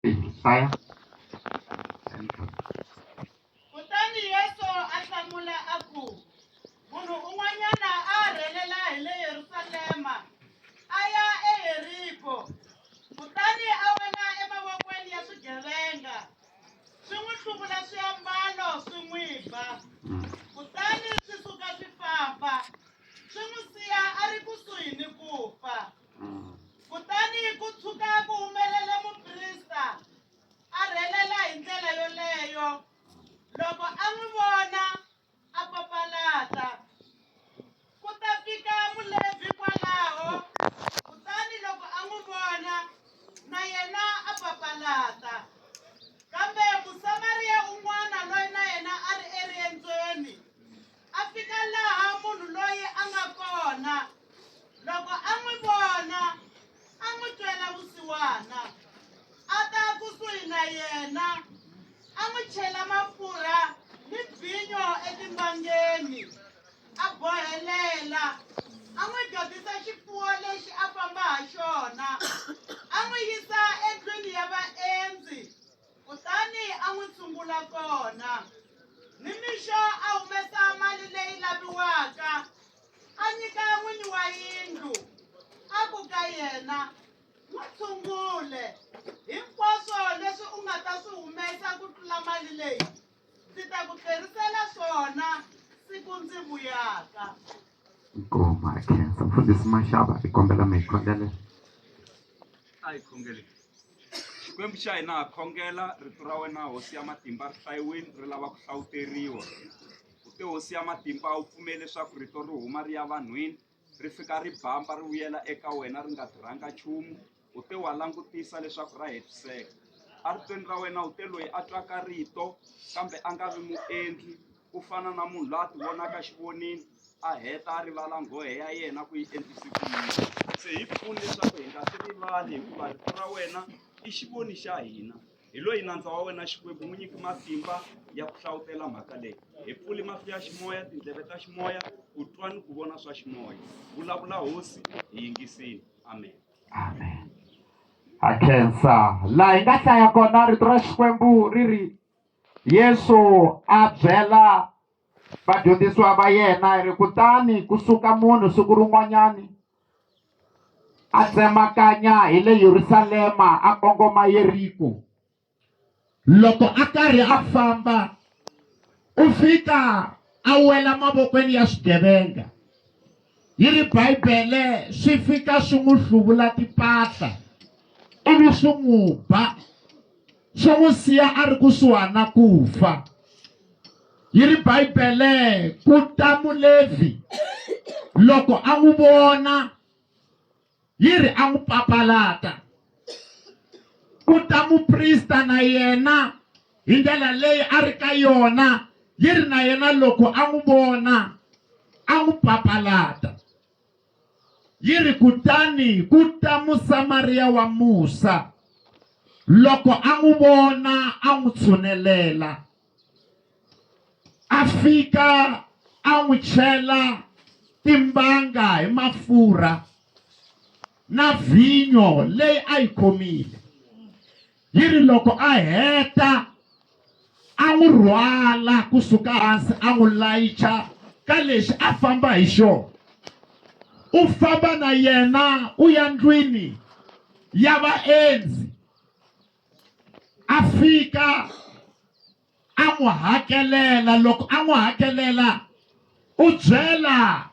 Hlaya. Kutani Yesu a hlamula a ku, Munhu un'wanyana a a rhelela hi le Yerusalema a ya eYeriko, kutani a wela emavokweni ya swigevenga, swi n'wi hluvula swiambalo swi n'wi ba, kutani swi suka swi famba, swi n'wi siya a ri kusuhi ni ku fa. Kutani ku tshuka ku humelele muprista, a rhelela hi ndlela yoleyo. Loko a n'wi vona, a papalata. Ku ta fika Mulevhi kwalaho, kutani loko a n'wi vona, na yena a papalata. Kambe Musamariya un'wana loyi na yena a ri eriendzweni, a fika laha munhu loyi a nga kona. Loko a n'wi vona, a n'wi twela vusiwana, a ta kusuhi na yena, a n'wi chela mafurha ni vhinyo etimbangeni, a bohelela, a n'wi gadisa xifuwo lexi a famba ha xona, a n'wi yisa endlwini ya vaendzi, kutani a n'wi tshungula kona. Nimixo a humesa mali leyi laviwaka, a nyika n'wini wa yindlu, a ku ka yena, N'wi tshungule, hinkwaswo leswi u nga ta swi humesa ku tlula mali leyi, ndzi ta ku tlherisela swona siku ndzi vuyaka. Nkoma a khensa mfundhisi Mashava hi kombela mi hi khongelela. A hi khongeleni. Xikwembu xa hina ha khongela rito ra wena hosi ya matimba ri hlayiwini ri lava ku hlawuteriwa. U te hosi ya matimba a wu pfumeli leswaku rito ri huma ri ya vanhwini ri fika ri bamba ri vuyela eka wena ri nga tirhanga nchumu. U te wa langutisa leswaku ra hetiseka. Eritweni ra wena u te loyi a twaka rito kambe a nga vi muendli u fana na munhu loyi a tivonaka xivonini a heta a rivala nghohe ya yena ku yi endlise ku yini. Se hi pfuni leswaku hi nga swi rivali hikuva rito ra wena i xivoni xa hina. Hi loyi nandza wa wena Xikwembu n'wi nyiki matimba ya ku hlavutela mhaka leyi. Hi pfuli mahlo ya ximoya, tindleve ta ximoya, ku twa ni ku vona swa ximoya. Vulavula Hosi, hi yingisile. Amen. Amen. Ha khensa. Laha hi nga hlaya kona rito ra Xikwembu ri ri Yesu a byela vadyondzisiwa va yena ri kutani ku suka munhu siku rin'wanyani a tsemakanya hi le Yerusalema a kongoma Yeriko. Loko a karhi a famba u fika a wela mavokweni ya swigevenga. Yi ri Bibele swi fika swi n'wi hluvula timpahla ivi swi n'wi ba swi n'wi siya a ri kusuhani na ku fa. Yi ri Bibele ku ta Mulevhi loko a n'wi vona yi ri a n'wi papalata. Ku ta muprista na yena hi ndlela leyi a ri ka yona yi ri na yena loko a n'wi vona a n'wi papalata. Yi ri kutani ku ta Musamariya wa musa loko a n'wi vona a n'wi tshunelela. A fika a n'wi chela timbanga hi mafurha na vhinyo leyi a yi khomile. Yi ri loko a heta a n'wi rhwala kusuka hansi a n'wi layicha ka lexi a famba hi xona. U famba na yena u ya ndlwini ya vaendzi. A fika a n'wi hakelela loko a n'wi hakelela u byela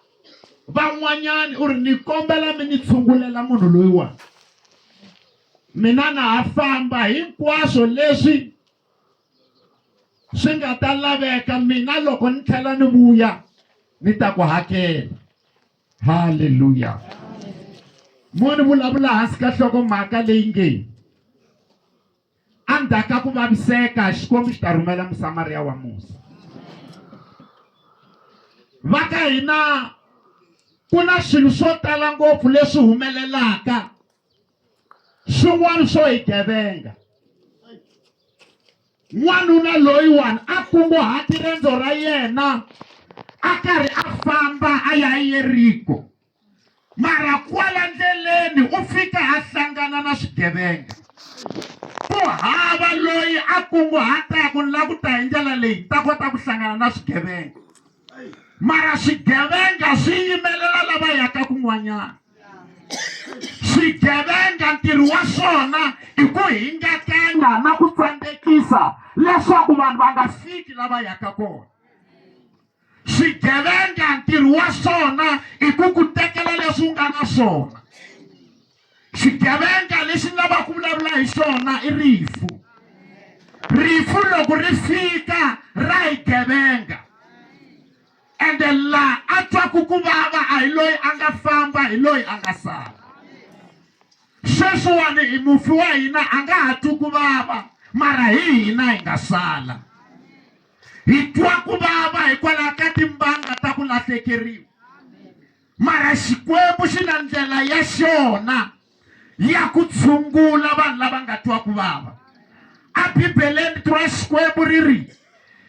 van'wanyani u ri ni kombela mi ni tshungulela munhu loyiwani mina na ha famba hinkwaswo leswi swi nga ta laveka mina loko ni tlhela ni vuya ni ta ku hakela Haleluya. Mo ni vulavula hansi ka nhlokomhaka leyi nge endzhaku ka ku vaviseka Xikwembu xi ta rhumela Musamariya wa musa. Va ka hina ku na swilo swo tala ngopfu leswi humelelaka swin'wana swo hi gevenga. N'wanuna loyiwani a kunguhate riendzo ra yena a karhi a famba a ya eYeriko. Mara kwala ndleleni u fika a hlangana na swigevenga. Ku loyi a kunguhataka ni lava ku ta hi ndlela leyi ni ta kota ku hlangana na swigevenga mara swigevenga swi yimelela lava yaka kun'wanyana swigevenga ntirho wa swona i ku hingakanya na ku tsandzekisa leswaku vanhu va nga fiki lava yaka kona swigevenga ntirho wa swona i ku ku tekela leswi u nga na swona xigevenga lexi ni lavaka ku vulavula hi xona i rifu rifu loko ri fika ra hi gevenga ende laha a twaku ku vava a hi loyi a nga famba hi loyi a nga sala sweswiwani hi mufi wa hina a nga ha twi ku vava mara hi hina hi nga sala hi twa ku vava hikwalaho ka timbanga ta ku lahlekeriwa mara xikwembu xi na ndlela ya xona ya ku tshungula vanhu lava nga twa ku vava ebibeleni rito ra xikwembu ri ri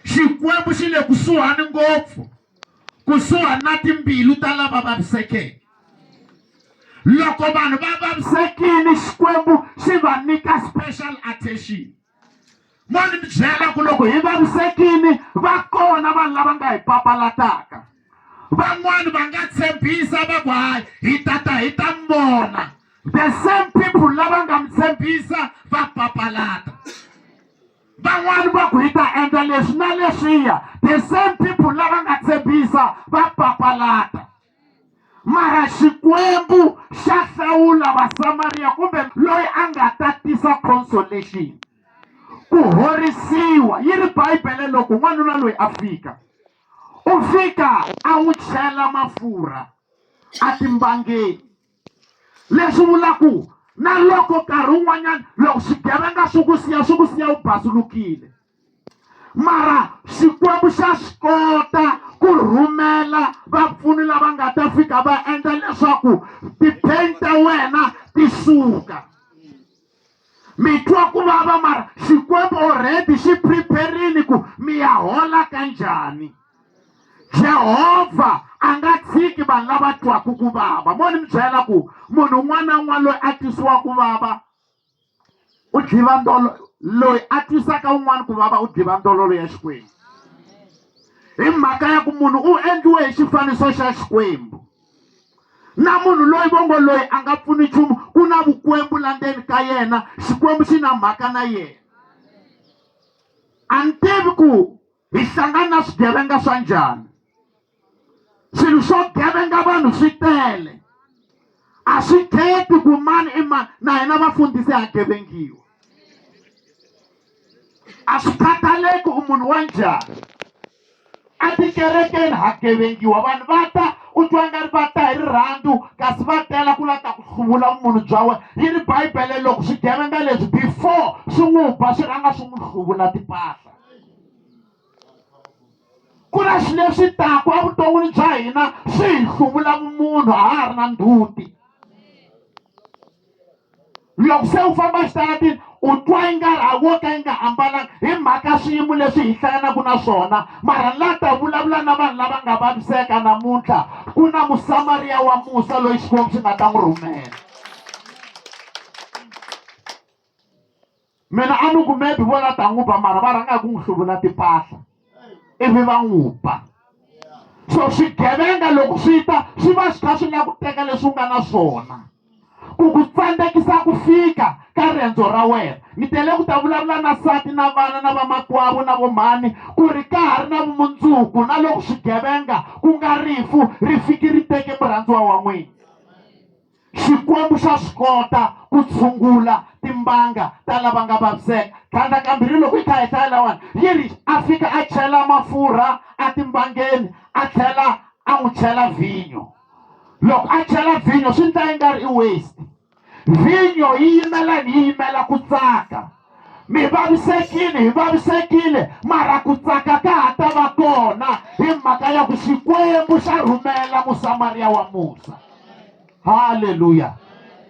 xikwembu xi le kusuhani ngopfu kusuhani na timbilu ta lava vavisekeke loko vanhu va vavisekile xikwembu xi va nyika special attention mo ni mi byela ku loko hi vavisekile va kona vanhu lava nga hi papalataka van'wani va nga tshembisa va ku hayi hi tata hi ta mi vona the same people lava nga mi tshembisa va papalata van'wani va ku hi ta endla leswi na leswiya the same people lava nga tshembisa va papalata mara xikwembu xa hlawula vasamariya kumbe loyi a nga ta tisa consolation ku horisiwa yi ri bibele loko n'wanuna loyi a fika u fika a n'wi chela mafurha a timbangeni leswi vulaku na loko nkarhi wun'wanyana loko swigevenga swi ku siya swi ku siya u basulukile mara xikwembu xa swi kota ku rhumela vapfuni lava nga ta fika va endla leswaku ti-pain ta wena ti suka mi twa ku vava mara xikwembu already xi preparini ku mi ya hola kanjhani Jehovha a nga tshiki vanhu lava twaku ku vava mo ni mi byela ku munhu un'wana na un'wana loyi a twisiwa ku vava u dliva ndolo loyi a twisaka un'wana ku vava u dliva ndololo ya xikwembu hi mhaka ya ku munhu u endliwe hi xifaniso xa xikwembu na munhu loyi vongo loyi a nga pfuni nchumu ku na vukwembu la ndzeni ka yena xikwembu xi na mhaka na yena a ni tivi ku hi hlangana na swigevenga swa njhani swilo swo gevenga vanhu swi tele a swi kheti ku mani i mani na hina vafundhisi ha gevengiwa a swi khathaleki u munhu wa njhani etikerekeni ha gevengiwa vanhu va ta u twa nga ri va ta hi rirhandzu kasi va tela ku la ta ku hluvula vumunhu bya wena yi ri bibele loko swigevenga leswi before swi n'wi ba swi rhanga swi n'wi hluvula timpahla ku na swilo leswi taku evuton'wini bya hina swi hi hluvula vumunhu a ha ha ri na ndzhuti loko se u famba exitaratini u twa yi nga ri a wo ka yi nga ambalanga hi mhaka swiyimo leswi hi hlanganaka na swona mara la ta vulavula na vanhu lava nga vaviseka namuntlha ku na musamariya wa musa loyi xikwembu xi nga ta n'wi rhumela mina a ni ku maybe vo la ta n'wi ba mara va rhanga hi ku n'wi hluvula timpahla ivi va n'wi ba so swigevenga loko swi ta swi va swi kha swi lava ku teka leswi u nga na swona ku ku tsandzekisa ku fika ka riendzo ra wena ni tele ku ta vulavula na sati na vana na vamakwavo na vomhani ku ri ka ha ri na vumundzuku na loko swigevenga ku nga rifu ri fiki ri teke murhandziwa wa n'wina Xikwembu xa swi kota ku tshungula timbanga ta lava nga vaviseka. Tlhandlakambirhi loko yi kha yi hlaya lawani yi ri a fika a chela mafurha etimbangeni a tlhela a n'wi chela vhinyo. Loko a chela vhinyo swi ndla yi nga ri i waste. Vhinyo yi yimela yini? Yi yimela ku tsaka. Mi vavisekile, hi vavisekile, mara ku tsaka ka ha ta va kona hi mhaka ya ku Xikwembu xa rhumela Musamariya wa musa. Haleluya!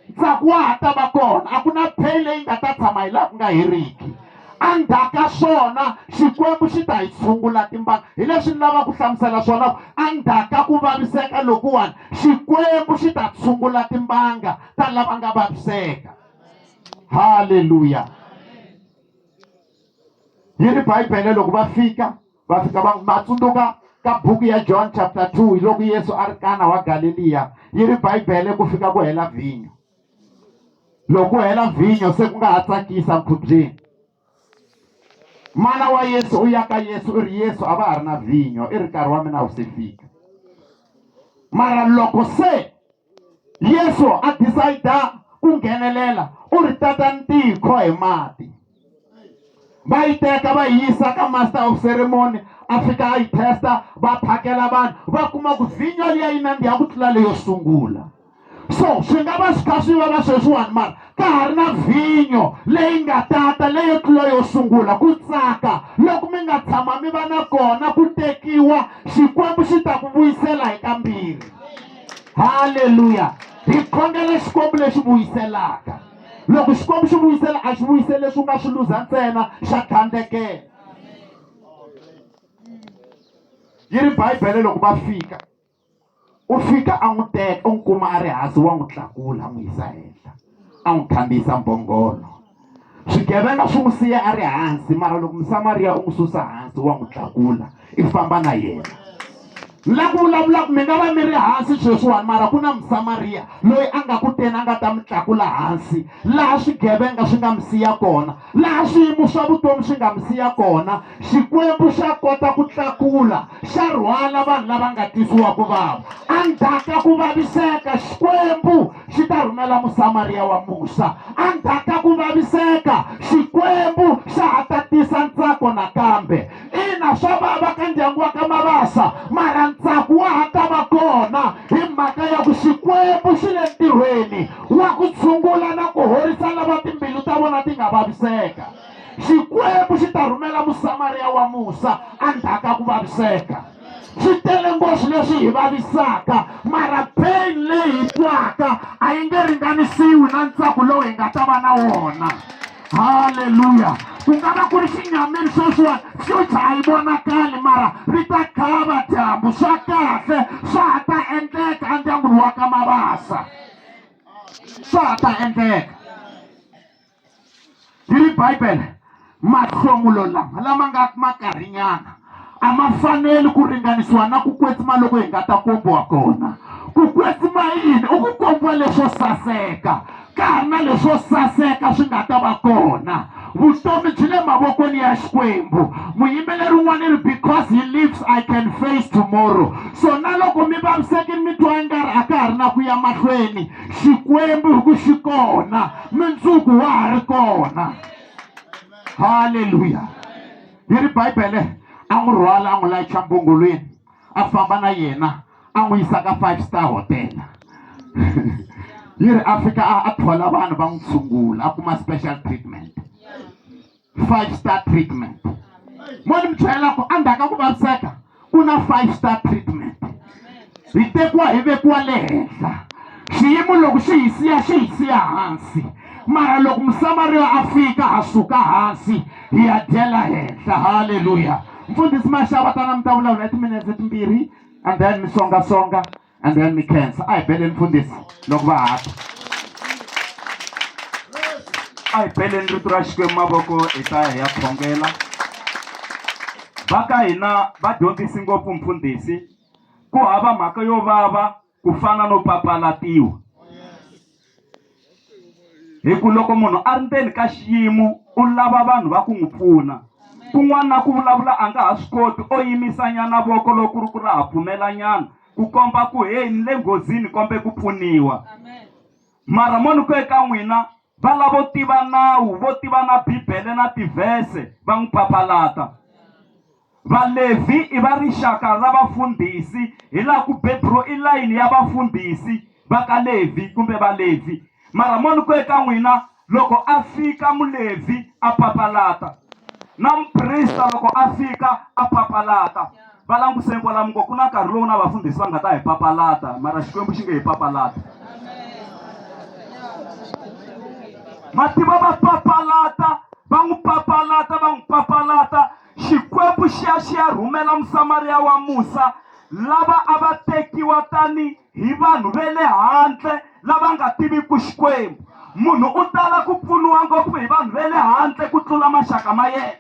Ntsako wa ha ta va kona, a ku na pain leyi nga ta tshama hi laha ku nga heriki. Endzhaku ka swona Xikwembu xi ta hi tshungula timbanga. Hi leswi ni lavaka ku hlamusela swona ku endzhaku ka ku vaviseka lokuwani Xikwembu xi ta tshungula timbanga ta lava nga vaviseka. Haleluya! Yi ri Bibele loko va fika va fika va ma tsundzuka ka buku ya John chapter 2 hi loko Yesu a ri Kana wa Galeliya yi ri Bibele ku fika ku hela vhinyo loko ku hela vhinyo se ku nga ha tsakisa nkhubyeni mana wa Yesu u ya ka Yesu u ri Yesu a va ha ri na vhinyo i ri nkarhi wa mina wu se fika mara loko se Yesu a decide ku nghenelela u ri tata ntikho hi mati va yi teka va yi yisa ka master of ceremony a fika a yi testa va phakela vanhu va kuma ku vhinyo liya yi nandziha ku tlula leyo sungula so swi nga va swi kha swi vava sweswiwani mara ka ha ri na vhinyo leyi nga tata leyo tlula yo sungula ku tsaka loko mi nga tshama mi va na kona ku tekiwa xikwembu xi ta ku vuyisela hi kambirhi halleluya hi khongela xikwembu lexi vuyiselaka loko xikwembu xi vuyisela a xi vuyiseli leswi u nga swi luza ntsena xa tlhandlekela yi ri bibele loko va fika u fika a n'wi teka u n'wi kuma a ri hansi wa n'wi tlakula a n'wi yisa henhla a n'wi khandziyisa mbhongolo swigevenga swi n'wi siya a ri hansi mara loko musamariya u n'wi susa hansi wa n'wi tlakula i famba na yena la ku vulavulaka mi nga va mi ri hansi sweswiwani mara ku na musamariya loyi a nga ku teni a nga ta mi tlakula hansi laha swigevenga swi nga mi siya kona laha swiyimo swa vutomi swi nga mi siya kona xikwembu xa kota ku tlakula xa rhwala vanhu lava nga twisiwa ku vava endzhaku ku vaviseka xikwembu xi ta rhumela musamariya wa musa endzhaku ka ku vaviseka xikwembu xa ha ta tisa ntsako nakambe ina swa vava ka ndyangu wa ka mavasa mara ntsako wa ha ta va kona hi mhaka ya ku xikwembu xi le ntirhweni wa ku tshungula na ku horisa lava timbilu ta vona ti nga vaviseka xikwembu xi ta rhumela musamariya wa musa endzhaku ka ku vaviseka swi tele ngopfu leswi hi vavisaka mara pain leyi hi twaka a yi nge ringanisiwi na ntsako lowu hi nga ta va na wona halleluya ku nga va ku ri xinyamini sweswiwani future a yi vonakali mara ri ta khava dyambu swa kahle swa ha ta endleka endyangwini wa ka mavasa swa ha ta endleka yi ri bibele mahlomulo lama lama nga makarhinyana a ma faneli ku ringanisiwa na ku kwetsima loko hi nga ta kombiwa kona ku kwetsima yini u ku kombiwa leswo saseka ka ha ri na leswo saseka swi nga ta va kona vutomi byi le mavokweni ya xikwembu muyimbeleri un'wana ri because he lives i can face tomorrow so na loko mi vavisekini mi twa ingari a ka ha ri na ku ya mahlweni xikwembu hi ku xi kona mundzuku wa ha ri kona halleluya yi ri bibele a n'wi rhwala a n'wi layicha mbongolweni a famba na yena a n'wi yisa ka five star hotel yi ri a fika a thola vanhu va n'wi tshungula a kuma special treatment five star treatment mo ni mi byela ku endzhaku ka ku vaviseka ku na five star treatment hi tekiwa hi vekiwa le henhla xiyimo loko xi hi siya xi hi siya hansi mara loko musamariya a fika ha suka hansi hi ya dyela henhla halleluya mfundhisi maxava tana mi ta vulavula hi timinetse timbirhi and then mi songasonga and then mi khensa a hi beleni mfundhisi loko va hata a hi beleni rito ra xikwembu mavoko hi ta ya hi ya khongela va ka hina va dyondzisi ngopfu mfundhisi ku hava mhaka yo vava ku fana no papalatiwa hi ku loko munhu a ri ndzeni ka xiyimo u lava vanhu va ku n'wi pfuna kun'wana na ku vulavula a nga ha swi koti o yimisanyana voko loko ku ri ku ra ha pfumelanyana ku komba ku heyi ni le nghozini kombe ku pfuniwa mara mo ni ku eka n'wina va lavo tiva nawu vo tiva na bibele na tivhese va n'wi papalata valevhi i va rixaka ra vafundhisi hi laha ku beburiwa i layini ya vafundhisi va ka levhi kumbe valevhi mara mo ni ku eka n'wina loko a fika mulevhi a papalata na muprista loko a fika a papalata va languseni kwalamu ngo ku na nkarhi lowu na vafundhisi va nga ta hi papalata mara xikwembu xi nge hi papalata mativa va papalata va n'wi papalata va n'wi papalata xikwembu xi ya xi ya rhumela musamariya wa musa lava a va tekiwa tani hi vanhu ve le handle lava nga tiviku xikwembu munhu u tala ku pfuniwa ngopfu hi vanhu ve le handle ku tlula maxaka ma yena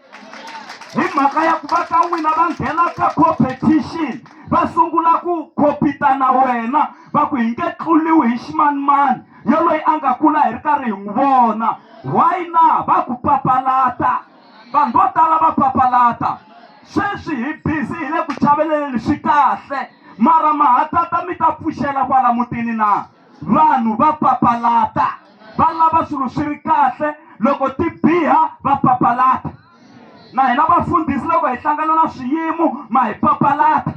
Hi mhaka ya ku va ka n'wina va nghena ka competition va sungula ku khopita na wena va ku hi nge tluliwi hi ximanimani yoloyi a nga kula hi ri karhi hi n'wi vona. Why na va ku papalata? Vanhu vo tala va papalata. Sweswi hi busy hi le ku chaveleleni swi kahle mara ma ha tata mi ta pfuxela kwala mutini na? Vanhu va papalata va lava swilo swi ri kahle loko ti biha va papalata. Na hina vafundhisi loko hi hlangana na swiyimo ma hi papalata.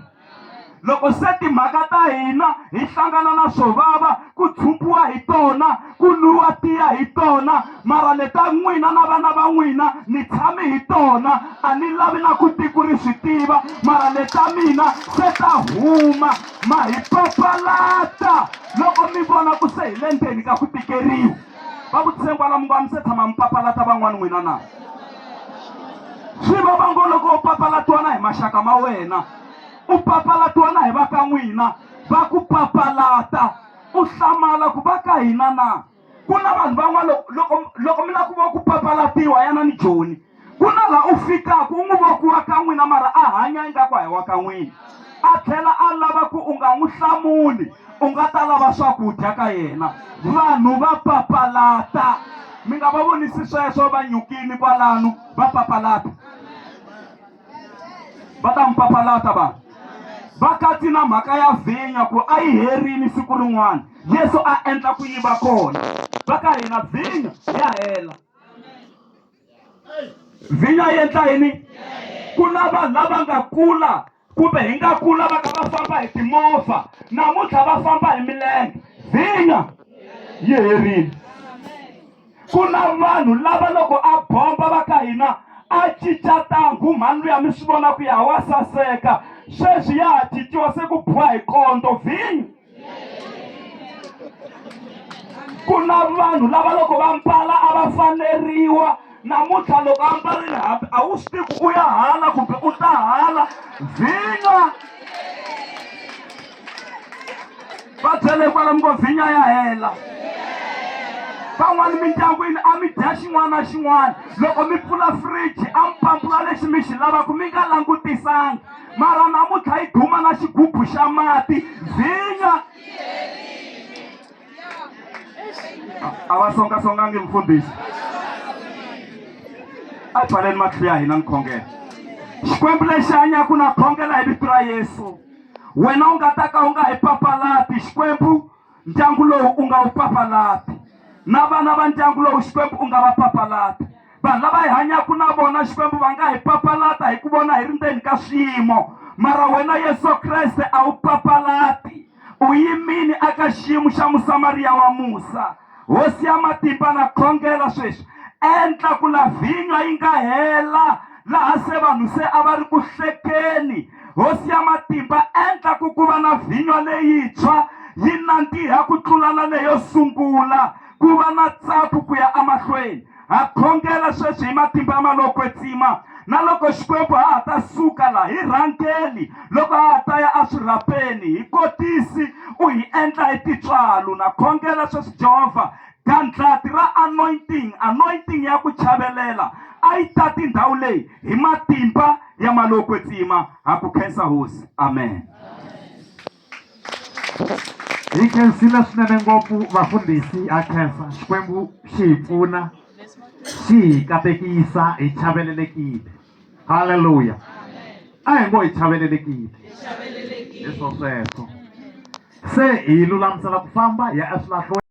Loko se timhaka ta hina hi hlangana na swo vava ku tshumbiwa hi tona ku nwiwa tiya hi tona mara leta n'wina na vana va n'wina ni tshami hi tona a ni lavi na ku tiko ri swi tiva mara leta mina se ta huma ma hi papalata loko mi vona ku se hi le ndzeni ka ku tikeriwa va vutiseni kwala mi ngo a mi se tshama mi papalata van'wani n'wina na swi vava ngo loko u papalatiwa na hi maxaka ma wena u papalatiwa na hi va ka n'wina va ku papalata u hlamala ku va ka hina na ku na vanhu van'wana loko loko mi lava ku va ku papalatiwa yana ni joni ku na laha u fikaka u n'wi vokiwa ka n'wina mara a hanya ingaku a hi wa ka n'wina a tlhela a lava ku u nga n'wi hlamuli u nga ta lava swakudya ka yena vanhu va papalata mi nga va vonisi sweswo va nyukini kwalano va papalata va ta n'wi papalata vanhu va katsi na mhaka ya vhinya ku a yi herini siku rin'wana yesu a endla ku yi va kona va ka hina vhinya ya hela vhinya yi endla yini ku na vanhu lava nga kula kumbe hi nga kula va kha va famba hi timovha namuntlha va famba hi milenge vhinya yi herile ku na vanhu lava loko a bomba va ka hina a cinca tanghu mhani luya mi swi vona ku ya wa saseka sweswi ya ha cinciwa se ku biwa hi konto vhinyo ku na vanhu lava loko va mbala a va faneriwa namuntlha loko a mbarile hambi a wu swi tivi ku u ya hala kumbe u ta hala vhinya va byele kwala mi ngo vhinya ya hela van'wani mindyangwini a mi dya xin'wana na xin'wana loko mi pfula fridge a mi pambula lexi mi xi lavaka mi nga langutisangi mara namuntlha yi duma na xigubu xa mati vhinya a va songasongangi mfundhisi a pfaleni mahlo ya hina ni khongela xikwembu lexi hanyaka na khongela hi vito ra yesu wena u nga ta ka u nga hi papalati xikwembu ndyangu lowu u nga wu papalati na vana va ndyangu lowu xikwembu u nga va papalati vanhu lava hi hanyaka na vona xikwembu va nga hi papalata hi ku vona hi ri ndzeni ka swiyimo mara wena yesu kreste a wu papalati u yimini aka xiyimo xa musamariya wa musa hosi ya matimba na khongela sweswi endla ku la vhinyo yi nga hela laha se vanhu se a va ri ku hlekeni hosi ya matimba endla ku ku va na vhinyo leyintshwa yi nandziha ku tlula na leyo sungula ku va na tsaku ku ya emahlweni ha khongela sweswi hi matimba ma lo kwetsima na loko xikwembu ha ha ta suka laha hi rhangeli loko ha ha ta ya eswirhapeni hi kotisi u hi endla hi titswalo na khongela sweswi jehovha gandlati ra anointing anointing ya ku chavelela a yi tati ndhawu leyi hi matimba ya malo kwetsima ha ku khensa hosi amen Hi khensile swinene ngopfu vafundhisi ha khensa Xikwembu xi hi pfuna xi hi katekisa hi chavelelekile halleluya a hi ngo hi chavelelekile hi swo sweswo se hi lulamisela ku famba hi ya eswilahlweni.